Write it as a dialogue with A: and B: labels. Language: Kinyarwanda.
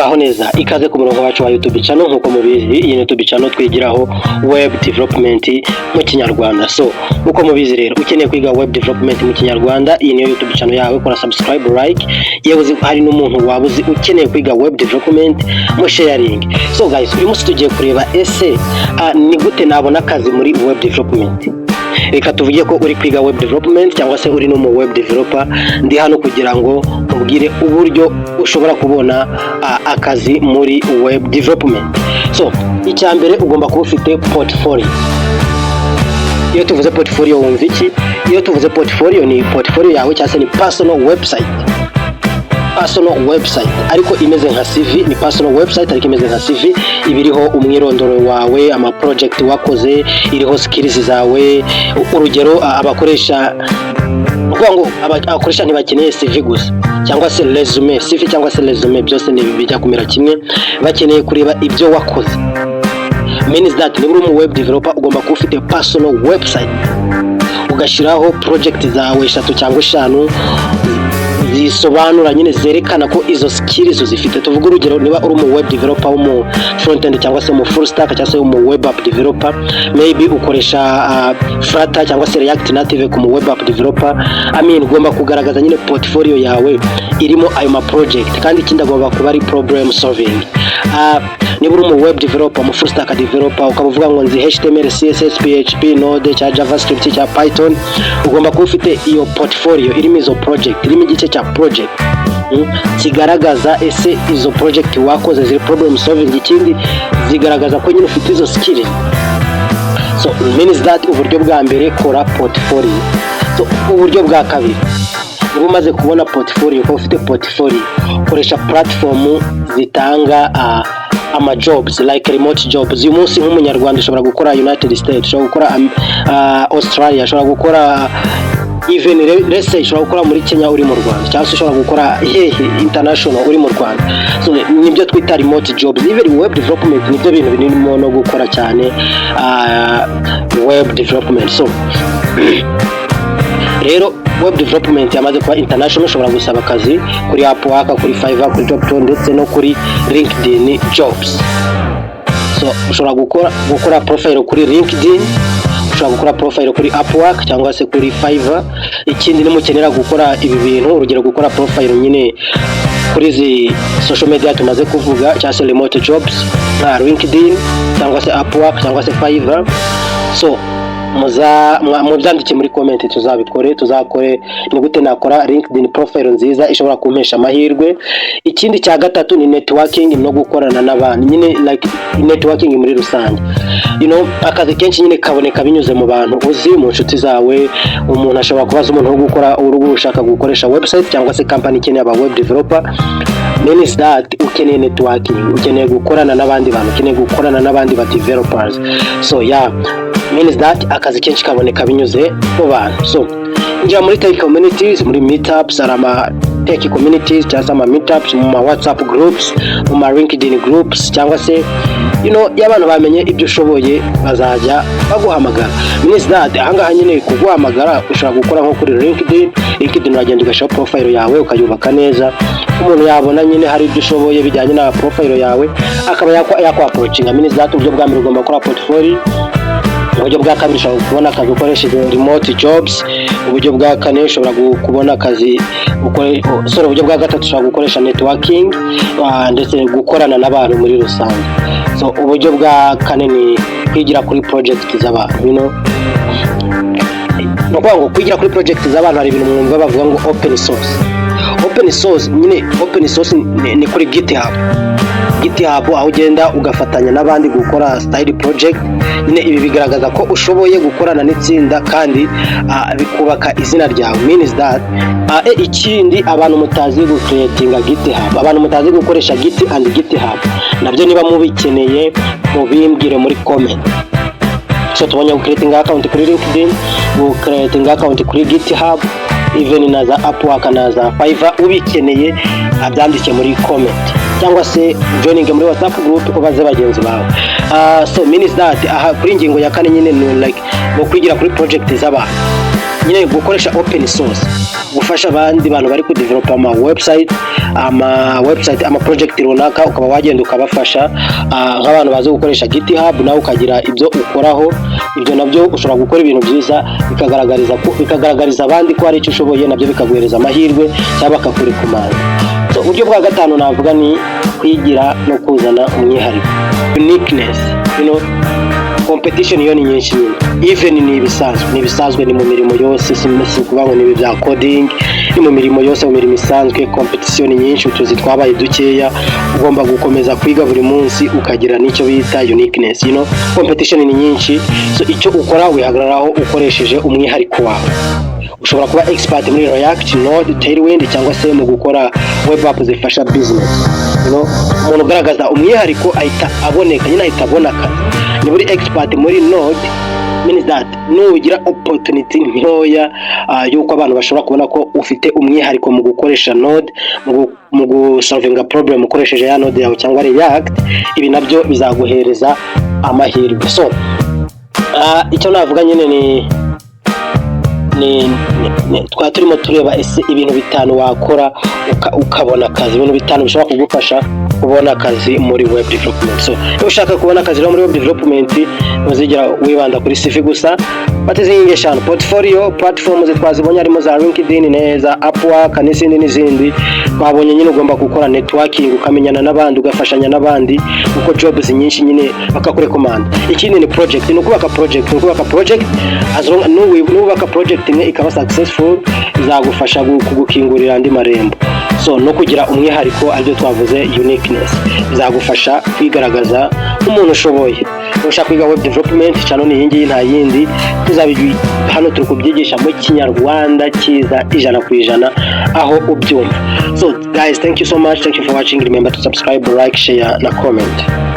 A: Muraho neza, ikaze ku murongo wacu wa YouTube channel. Nk'uko mubizi, iyi YouTube channel twigiraho web development mu Kinyarwanda. So nk'uko mubizi rero, ukeneye kwiga web development mu Kinyarwanda, iyi niyo YouTube channel yawe. Kora subscribe, like. Yewe, uzi hari n'umuntu waba uzi ukeneye kwiga web development, mu sharing. So guys, uyu munsi tugiye kureba: ese ni gute nabona akazi muri web development? Reka tuvuge ko uri kwiga web development cyangwa se uri no mu web developer. Ndi hano kugira ngo nkubwire uburyo ushobora kubona akazi muri web development. So icya mbere, ugomba kuba ufite portfolio. Iyo tuvuze portfolio, wumva iki? Iyo tuvuze portfolio, ni portfolio yawe cyangwa se ni personal website. Personal website ariko imeze nka CV. Ni personal website ariko imeze nka CV, iba iriho umwirondoro wawe, ama project wakoze, iriho skills zawe. Urugero, abakoresha, ukuvuga ngo abakoresha ntibakeneye CV gusa cyangwa se resume. CV cyangwa se resume byose ni bijya kumera kimwe. Bakeneye kureba ibyo wakoze. Means that niba uri umu web developer, ugomba kuba ufite personal website, ugashyiraho project zawe eshatu cyangwa eshanu zisobanura nyine, zerekana ko izo skills uzifite. Tuvuge urugero, niba uri umu web developer wo mu front end cyangwa se mu full stack cyangwa se mu web app developer, maybe ukoresha Flutter cyangwa se React Native. Ku mu web app developer, I mean, ugomba kugaragaza nyine portfolio yawe irimo ayo ma project. Kandi ikindi, agomba kuba ari problem solving. Niba uri umu web developer, mu full stack developer, ukaba uvuga ngo nzi HTML, CSS, PHP, Node cya JavaScript cya Python, ugomba kuba ufite iyo portfolio irimo izo project, irimo igice cya project kigaragaza ese izo project wakoze ziri problem solving, ikindi zigaragaza ko nyine ufite izo skills. So means that uburyo bwa mbere, kora portfolio. So uburyo bwa kabiri, niba umaze kubona portfolio, ukaba ufite portfolio, koresha platform zitanga ama jobs, like remote jobs. Uyu munsi nk'Umunyarwanda ushobora gukora United States, ushobora gukora Australia, ushobora gukora even let's say ushobora gukora muri Kenya uri mu Rwanda, cyangwa se ushobora gukora hehe international uri mu Rwanda. So nibyo twita remote jobs. Even web development nibyo bintu birimo no gukora cyane, web development. So rero web development yamaze kuba international. Ushobora gusaba akazi kuri Upwork, kuri Fiverr, kuri Toptal, ndetse no kuri LinkedIn Jobs. So ushobora gukora profile kuri LinkedIn, ushobora gukora profile kuri Upwork cyangwa se kuri Fiverr. Ikindi, nimukenera gukora ibi bintu, urugero gukora profile nyine kuri izi social media tumaze kuvuga cyangwa se remote jobs nka LinkedIn cyangwa se Upwork cyangwa se Fiverr, so muza mubyandike muri comment, tuzabikore, tuzakore ni gute nakora LinkedIn profile nziza ishobora kumpesha amahirwe. Ikindi cya gatatu ni networking no gukorana n'abandi nyine, like networking muri rusange. Akazi kenshi nyine kaboneka binyuze mu bantu uzi, mu nshuti zawe. Umuntu ashobora kubaza umuntu wo gukora, uri ushaka gukoresha website cyangwa se company ikeneye aba web developer. Means that ukeneye networking, ukeneye gukorana n'abandi bantu, ukeneye gukorana n'abandi ba developers. So yeah, means that akazi kenshi kaboneka binyuze mu bantu. So injira muri tech communities, muri meetups. Hari ama tech communities cyangwa se ama meetups, mu ma WhatsApp groups, mu ma LinkedIn groups, cyangwa se iyo abantu bamenye ibyo ushoboye, bazajya baguhamagara. Means that ahangaha nyine kuguhamagara, ushobora gukora nko kuri LinkedIn. LinkedIn uragenda ugashyiraho profile yawe, ukayubaka neza. Umuntu yabona nyine hari ibyo ushoboye bijyanye na profile yawe, akaba yakwa approachinga. Means that uburyo bwa mbere, ugomba gukora portfolio. Uburyo bwa kabiri, ushobora kubona akazi ukoresheje remote jobs. Uburyo bwa kane, ushobora kubona akazi sorry, uburyo bwa gatatu, ushobora gukoresha networking ndetse gukorana n'abantu muri rusange. So uburyo bwa kane ni kwigira kuri project z'abantu. Ni ukuvuga ngo kwigira kuri project z'abantu, hari ibintu mwumva bavuga ngo open source. Open source nyine, open source ni kuri GitHub. GitHub, aho ugenda ugafatanya n'abandi gukora style project nyine. Ibi bigaragaza ko ushoboye gukorana n'itsinda kandi bikubaka izina ryawe. Means that ikindi, abantu mutazi gucreatinga GitHub, abantu mutazi gukoresha Git and GitHub, nabyo niba mubikeneye mubimbwire muri comment. So tubonye gucreatinga account kuri LinkedIn, gucreatinga account kuri GitHub, even na za Upwork na za Fiverr. Ubikeneye abyandike muri comment cyangwa se joining muri WhatsApp group, ubaze bagenzi bawe. So means that aha kuri ingingo ya kane nyine ni like ni ukwigira kuri project z'abantu nyine, gukoresha open source. gufasha abandi bantu bari kudevelopa ama website, ama project runaka, ukaba wagenda ukabafasha, nk'abantu bazi gukoresha GitHub, nawe ukagira ibyo ukoraho. Ibyo nabyo ushobora gukora ibintu byiza bikagaragariza abandi ko hari icyo ushoboye, nabyo bikaguhereza amahirwe cyangwa bakakurecommanda. So, uburyo bwa gatanu navuga ni kwigira no kuzana umwihariko, uniqueness. Competition yo ni nyinshi nyine, even ni ibisanzwe, ni mu mirimo yose, si ukuvuga ngo ni ibi bya coding, ni mu mirimo yose, mu mirimo isanzwe competition ni nyinshi, utuzi twabaye dukeya. Ugomba gukomeza kwiga buri munsi, ukagira n'icyo bita uniqueness. Competition ni nyinshi, so icyo ukora wihagararaho ukoresheje umwihariko wawe. Ushobora kuba expert muri React, Node, Tailwind cyangwa se mu gukora web app zifasha business. Umuntu ugaragaza umwihariko ahita aboneka nyine, ahita abona akazi. Niba uri expert muri Node, means that nugira opportunity ntoya yuko abantu bashobora kubona ko ufite umwihariko mu gukoresha Node, mu gusolvinga problem ukoresheje ya Node yawe cyangwa React, ibi nabyo bizaguhereza amahirwe. So icyo navuga nyine ni twaba turimo tureba ese ibintu bitanu wakora ukabona akazi, ibintu bitanu bishobora kugufasha kubona akazi muri web development. So niba ushaka kubona akazi rero muri web development, ntuzigera wibanda kuri CV gusa. Fata izi nkingi eshanu: portfolio, platforms twazibonye, harimo za LinkedIn neza, Upwork n'izindi n'izindi twabonye nyine. Ugomba gukora networking, ukamenyana n'abandi, ugafashanya n'abandi, kuko jobs nyinshi nyine bakakurecommanda. Ikindi ni project, ni ukubaka project. As long nubaka project imwe ikaba successful, izagufasha kugukingurira andi marembo. So no kugira umwihariko, aribyo twavuze uniqueness, bizagufasha kwigaragaza nk'umuntu ushoboye. Niba ushaka kwiga web development, channel ni iyi ngiyi, nta yindi. Tuzabi hano turi kubyigisha mu Kinyarwanda cyiza 100% aho ubyumva. So guys, thank you so much, thank you for watching. Remember to subscribe, like, share na comment.